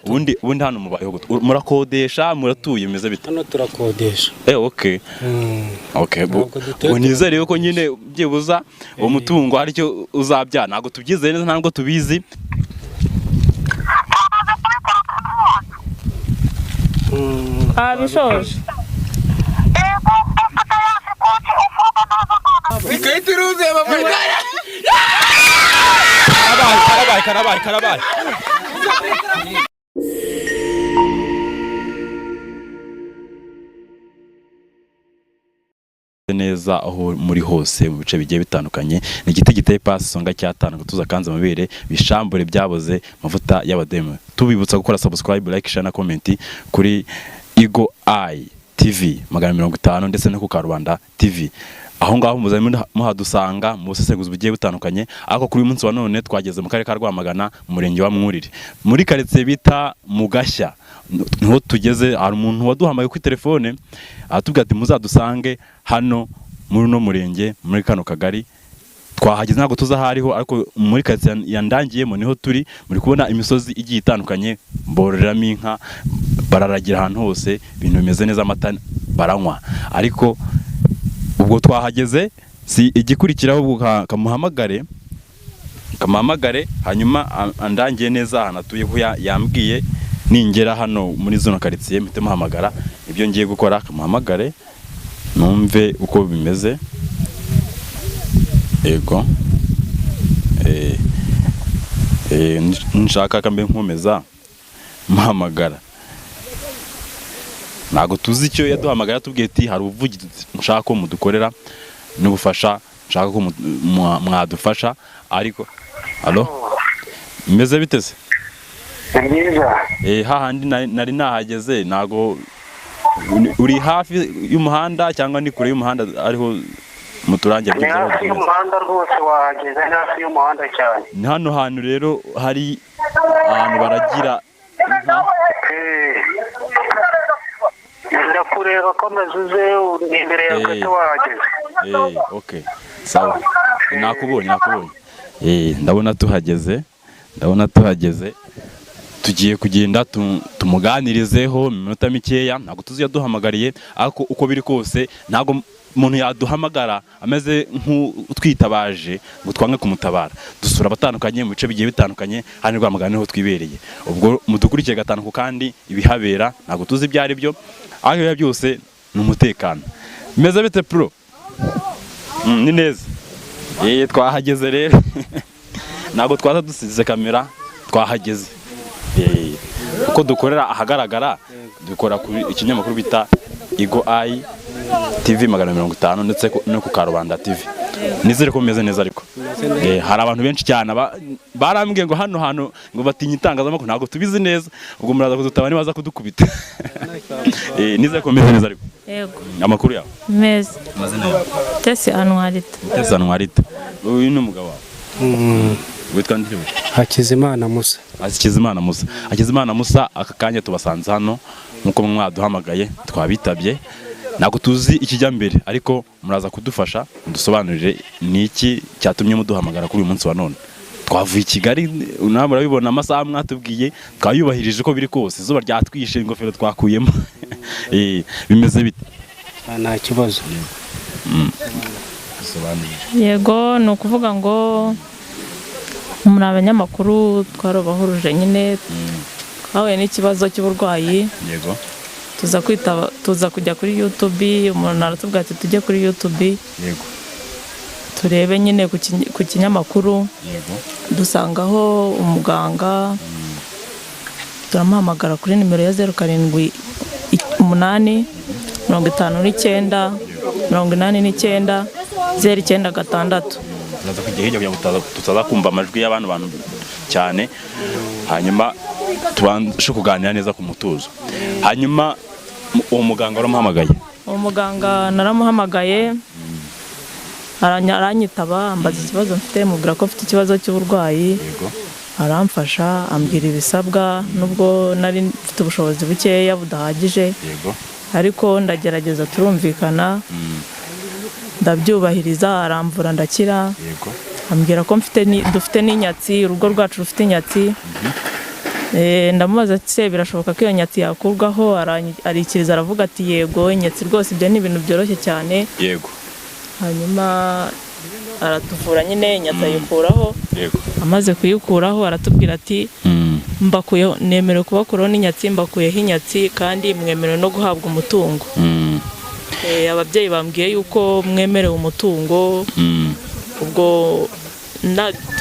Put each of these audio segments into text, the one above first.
Ubundi hano mubayeho gute? Murakodesha, muratuye, bimeze bite? Hano turakodesha. Okay. Okay, Ntabwo dutuye. Ubwo nizere yuko nyine byibuza uwo mutungo hari icyo uzabyara. Ntabwo tubyizeye neza, ntabwo tubizi. Twabishoje. Karabaye, karabaye, karabaye, karabaye. Neza aho muri hose mu bice bigiye bitandukanye, ni igiti giteye pasi songa cyatanu gutuza kanze amabere bishambure byaboze amavuta y'abademu. Tubibutsa gukora subscribe, like, share na comment kuri Eagle Eye TV 150 ndetse no ku Karubanda TV. Aho ngaho muza muhadusanga mu busesenguzi bugiye butandukanye. Ariko kuri uyu munsi wa none twageze mu karere ka Rwamagana, mu murenge wa Mwurire, muri karitsiye bita Mugashya niho tugeze. Hari umuntu waduhamagaye kuri telefone aratubwira ati muzadusange hano muri uno murenge, muri kano kagari. Twahageze, ntabwo tuzi aho ariho, ariko muri karitsiye yandangiyemo niho turi. Muri kubona imisozi igiye itandukanye, bororeramo inka, bararagira ahantu hose, ibintu bimeze neza, amata baranywa. Ariko ubwo twahageze, si igikurikiraho ubwo kamuhamagare hanyuma andangiye neza ahantu atuye, ko yambwiye ningera hano muri zino karitsiye mpite muhamagara. Ibyo ngiye gukora, kamuhamagare numve uko bimeze. Yego, nshaka kambe nkomeza muhamagara. Ntabwo tuzi icyo yaduhamagara, tubwiye ati hari ubuvugizi nshaka ko mudukorera n'ubufasha nshaka ko mwadufasha. Ariko alo, bimeze bite se? Ni byiza. Hahandi nari nahageze. Ntabwo uri hafi y'umuhanda cyangwa ni kure y'umuhanda ariho muturange? Ni hafi y'umuhanda rwose, wahageze, ni hafi y'umuhanda cyane. Ni hano hantu rero hari ahantu baragira inka. Ndakureba, komeza uze, uri imbere yawe gato, wahageze. Okay, sawa, nakubonye, nakubonye. Ndabona tuhageze, ndabona tuhageze. Tugiye kugenda tumuganirizeho mu minota mikeya. Ntabwo tuzi yaduhamagariye, ariko uko biri kose ntabwo umuntu yaduhamagara ameze nk'utwitabaje ngo twange kumutabara. Dusura abatandukanye mu bice bigiye bitandukanye, hano i Rwamagana niho twibereye. Ubwo mudukurikiye gatanu ku kandi ibihabera ntabwo tuzi ibyo ari byo, ariko ibyo byose ni umutekano. Bimeze bite pro? Ni neza. Twahageze rero, ntabwo twaza dusize kamera, twahageze. Uko dukorera ahagaragara, dukora ku ikinyamakuru bita Eagle Eye TV 150 ndetse no ku Karubanda TV. Nizere ko mumeze neza. Ariko hari abantu benshi cyane barambwiye ngo hano hantu ngo batinya itangazamakuru. Ntabwo tubizi neza, ubwo muraza kudutaba nibaza kudukubita. Nizere ko mumeze neza ariko. Yego. Amakuru yawe? Meza. Amazina yawe? Tesi Anwarita. Tesa Ntwarita. Uyu ni umugabo wawe witwa nde? Hakizimana Musa. Hakizimana Musa. Hakizimana Musa, aka kanya tubasanze hano nk'uko mwaduhamagaye twabitabye. Ntabwo tuzi ikijya mbere, ariko muraza kudufasha mudusobanurire ni iki cyatumye muduhamagara kuri uyu munsi wa none. Twavuye i Kigali, nawe murabibona, amasaha mwatubwiye twayubahirije uko biri kose. Izuba ryatwishe, ingofero twakuyemo. Bimeze bite? Nta kibazo. Dusobanurire. Yego, ni ukuvuga ngo muri abanyamakuru twarabahuruje nyine, twahuye n'ikibazo cy'uburwayi. Tuza kwitaba, tuza kujya kuri YouTube, umuntu aratubwira ati tujye kuri YouTube turebe nyine ku kinyamakuru. Dusangaho umuganga, turamuhamagara kuri nimero ya 078 59 89 096. Turaza kujya hirya kugira ngo tutaza kumva amajwi y'abantu bantu cyane, hanyuma tubashe kuganira neza ku mutuzo. Hanyuma uwo muganga waramuhamagaye? Uwo muganga naramuhamagaye, aranyitaba, ambaza ikibazo mfite, mubwira ko mfite ikibazo cy'uburwayi. Aramfasha, ambwira ibisabwa, nubwo nari mfite ubushobozi bukeya budahagije, ariko ndagerageza, turumvikana, ndabyubahiriza, aramvura ndakira. Ambwira ko mfite dufite n'inyatsi, urugo rwacu rufite inyatsi. Ndamubaza ati se birashoboka ko iyo nyatsi yakurwaho? Arikiriza aravuga ati yego, inyatsi rwose ibyo ni ibintu byoroshye cyane. Yego. Hanyuma aratuvura nyine, inyatsi ayikuraho. Yego. Amaze kuyikuraho aratubwira ati mbakuyeho, nemerewe kubakuraho n'inyatsi, mbakuyeho inyatsi kandi mwemerewe no guhabwa umutungo. Ababyeyi bambwiye yuko mwemerewe umutungo. Ubwo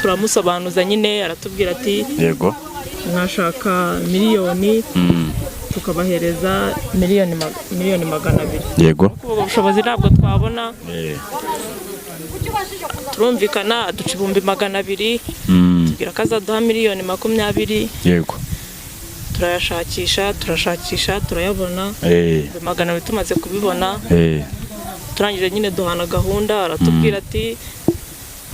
turamusobanuza nyine, aratubwira ati yego, mwashaka miliyoni tukabahereza miliyoni 200. Yego. Ubwo bushobozi ntabwo twabona. Turumvikana, aduca 200,000, tubwira ko azaduha 20,000,000. Yego. Turayashakisha, turashakisha, turayabona. 200,000 tumaze kubibona, turangije nyine duhana gahunda, aratubwira ati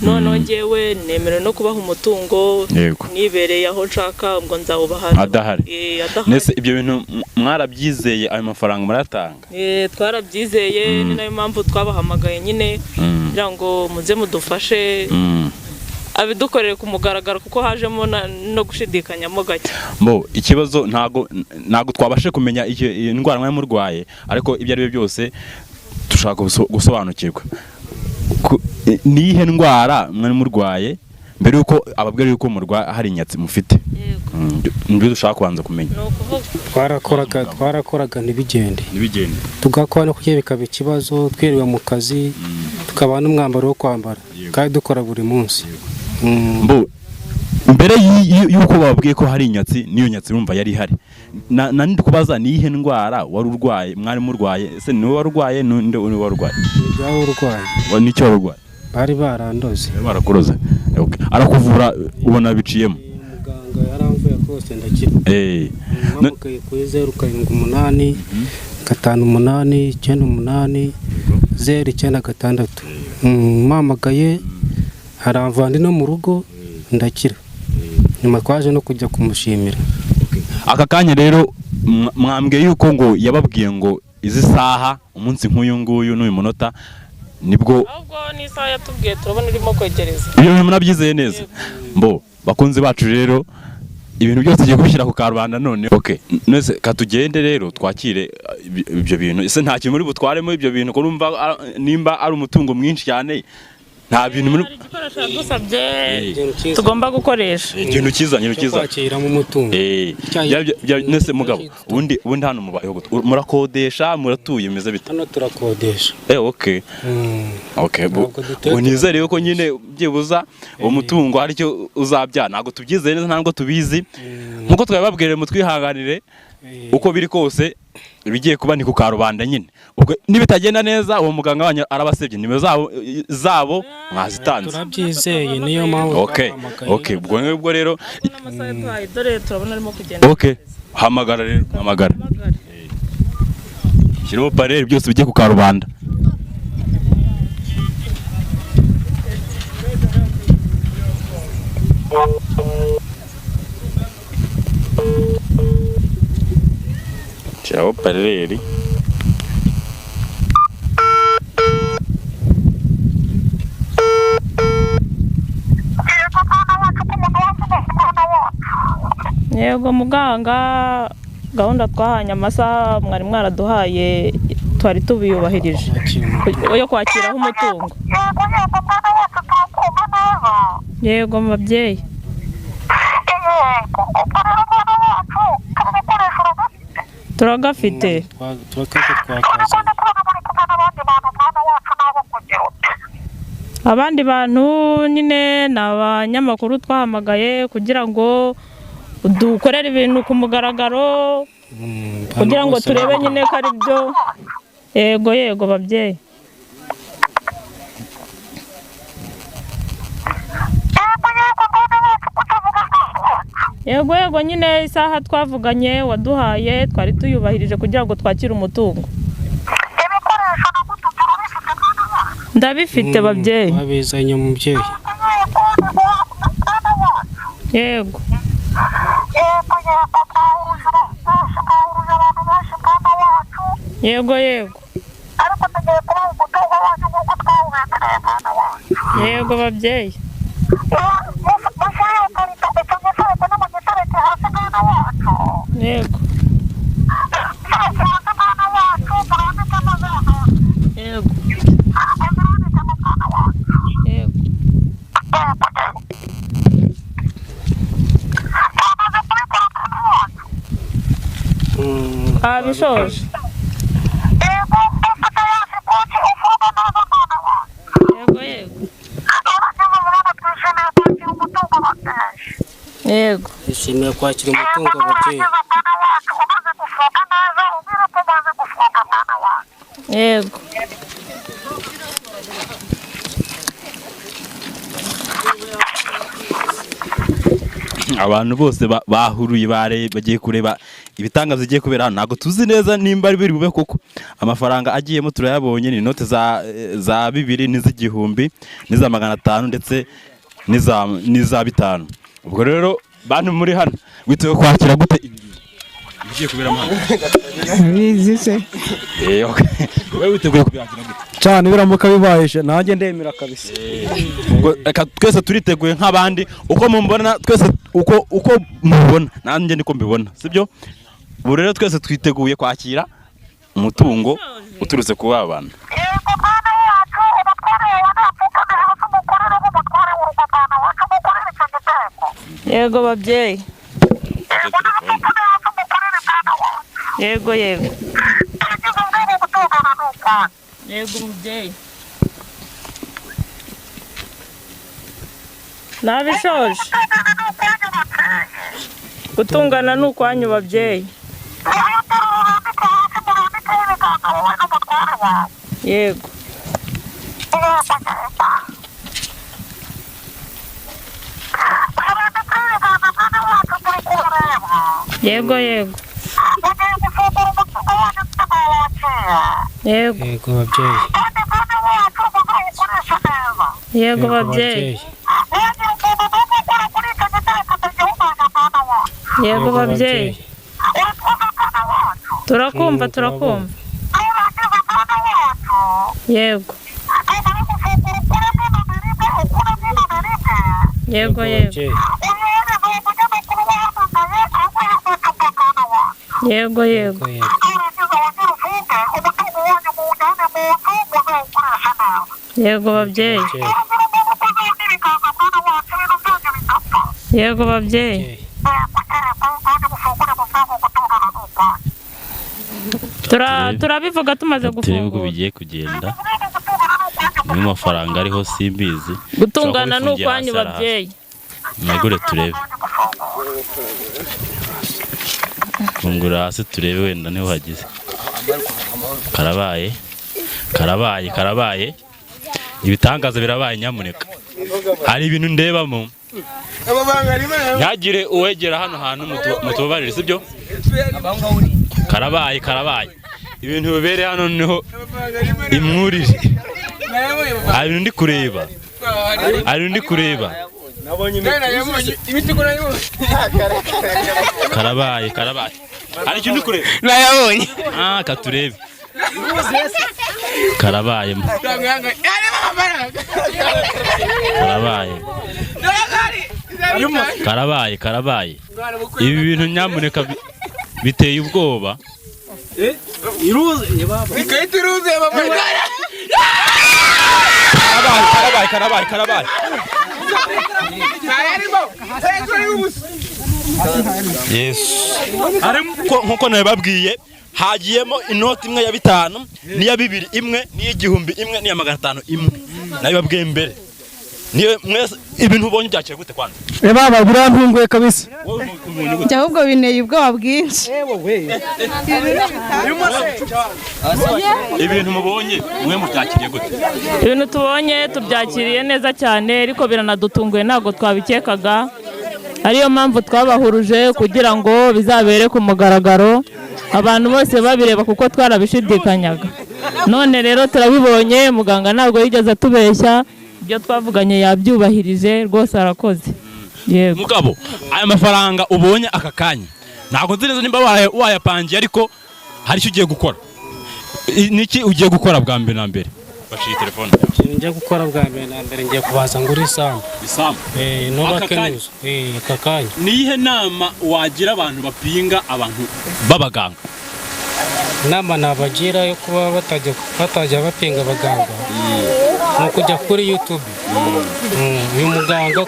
noneho njyewe nemerewe no kubaha umutungo nibereye aho nshaka, ngo nzawubaha adahari. Adahari. Nese ibyo bintu mwarabyizeye, ayo mafaranga muratanga? Twarabyizeye, ni nayo mpamvu twabahamagaye nyine kugira ngo muze mudufashe abidukorere ku mugaragaro, kuko hajemo no gushidikanyamo gake. Bo ikibazo ntago twabashe kumenya iyo ndwara mwari murwaye, ariko ibyo ari byo byose dushaka gusobanukirwa ni iyihe ndwara mwari murwaye mbere yuko ababwira yuko murwaye hari inyatsi mufite. Nibyo dushaka kubanza kumenya. Twarakoraga ntibigende, tugakora no kurya bikaba ikibazo, twiriwe mu kazi tukabana n'umwambaro wo kwambara kandi dukora buri munsi. Mbo mbere yuko bababwiye ko hari inyatsi, niyo nyatsi urumva yari ihari. Na ndi kubaza ni iyihe ndwara wari urwaye, mwari murwaye? Ese ni wowe warwaye ninde wari urwaye? Ni urwaye. Nicyo wari urwaye? Bari barandoze. Barakuroze. Okay. Arakuvura ubona biciyemo. Muganga yaramvuye rwose ndakira. Namukaye kuri 0 7 8 5 8 9 8 0 9 6. Mpamagaye haramvura ndi no mu rugo ndakira. Nyuma twaje no kujya kumushimira. Aka kanya rero mwambwiye yuko ngo yababwiye ngo izi saha umunsi nk'uyu nguyu n'uyu munota nibwo ahubwo n'isaha yatubwiye turabona irimo kwegereza. Ibyo bintu murabyizeye neza. Mbo bakunzi bacu rero ibintu byose tugiye kubishyira ku karubanda none. Okay, nese katugende rero twakire ibyo bintu. Ese nta kintu muri butwaremo ibyo bintu ko urumva nimba ari umutungo mwinshi cyane nta bintu muri igikoresho yadusabye tugomba gukoresha. Ikintu cyiza, ikintu cyiza kwakiramo umutungo. Nese mugabo ubundi hano mubayeho murakodesha, muratuye bimeze bite? Hano turakodesha. Okay. Okay, nizere yuko nyine byibuza uwo mutungo hari icyo uzabyara. Ntabwo tubyizeye neza, ntabwo tubizi. Nkuko twababwire mutwihanganire uko biri kose ibigiye kuba ni ku karubanda nyine. Ubwo nibitagenda neza uwo muganga wanyu arabasebye, nimero zabo mwazitanze. Turabyizeye niyo mpamvu. Okay. Okay, ubwo rero dore turabona arimo kugenda. Okay, hamagara rero, hamagara. Shiraho parere byose bijye ku karubanda. Shiraho parere. Yego muganga, gahunda twahanye amasaha mwari mwaraduhaye twari tubiyubahirije yo kwakiraho umutungo. Yego mubyeyi. Turagafite. Abandi bantu nyine ni abanyamakuru twahamagaye kugira ngo dukorere ibintu ku mugaragaro, kugira ngo turebe nyine ko ari byo. Yego yego babyeyi. Yego yego nyine isaha twavuganye waduhaye twari tuyubahirije kugira ngo twakire umutungo. Ndabifite babyeyi. Babizanye mubyeyi. Yego. Yego yego. Yego babyeyi. Yego. Yego. Yego. Abishoje. Yego yego. Yego. Yishimiye kwakira umutungo ababyeyi. Yego. Abantu bose bahuruye bagiye kureba ibitangaza bigiye kubera hano. Ntabwo tuzi neza nimba ari biri bube kuko amafaranga agiyemo turayabonye, ni inote za 2000 n'iz'igihumbi n'iza 500 ndetse n'iza 5. Ubwo rero bantu muri hano witewe kwakira gute ibigiye kubera hano? Bizi se. Okay. Wewe witeguye kubyakira gute? Cyane biramuka bibaye nanjye ndemera kabisa. Ubwo reka twese turiteguye nk'abandi, uko mumbona twese uko mubona nanjye niko mbibona, sibyo? Ubu rero twese twiteguye kwakira umutungo uturutse ku bana. Yego babyeyi. Yego yego. Yego mubyeyi. Nabishoje. Gutungana ni ukwanyu babyeyi. Yego. Yego yego. Yego. Yego babyeyi. Yego babyeyi. Yego babyeyi. Turakumva turakumva. Yego. Yego yego. Yego yego. Yego babyeyi. Yego babyeyi. Turabivuga tumaze gufungura. Turebe bigiye kugenda. Ni mafaranga ariho simbizi. Gutungana ni ukwanyu babyeyi. Mwegure turebe. Fungura hasi turebe wenda niho hagize. Karabaye. Karabaye karabaye. Ibitangaza birabaye nyamuneka. Hari ibintu ndebamo. Ntagire uwegera hano hantu mutubabarire, sibyo? Karabaye karabaye. Ibintu bibere hano niho imwurire. Hari ibintu ndi kureba. Hari ibintu ndi kureba. Karabaye karabaye. Hari ikintu ndi kureba. Nayabonye. Ah, katurebe. Karabaye. Karabaye. Karabaye karabaye. Ibi bintu nyamuneka biteye ubwoba. Karabaye karabaye karabaye. Yes. Nkuko nababwiye hagiyemo inoti imwe ya 5 n'iya 2 imwe n'iy'igihumbi imwe n'iya 500 imwe. Nabibabwiye mbere. Niyo mwese ibintu ubonye byakira gute kwanza? Baba birantunguye kabisa. Ahubwo bineye ubwoba bwinshi. Ibintu mubonye mwe mubyakiriye gute? Ibintu tubonye tubyakiriye neza cyane, ariko biranadutunguye ntabwo twabikekaga. Ariyo mpamvu twabahuruje kugira ngo bizabere ku mugaragaro, abantu bose babireba kuko twarabishidikanyaga. None rero turabibonye, muganga ntabwo yigeze atubeshya, ibyo twavuganye yabyubahirije rwose arakoze. Yego. Mugabo, aya mafaranga ubonye aka kanya ntabwo nzi neza nimba wayapangiye, ariko hari icyo ugiye gukora. Niki ugiye gukora bwa mbere na mbere? Fashe iyi telefone. Ikintu njya gukora bwa mbere na mbere, ngiye kubaza ngura isambu. Isambu. Nubake Aka kanya? n'inzu. Aka kanya. Ni iyihe nama wagira abantu bapinga abantu b'abaganga? Inama nabagira yo kuba batajya bapinga abaganga ni ukujya kuri YouTube. Uyu muganga.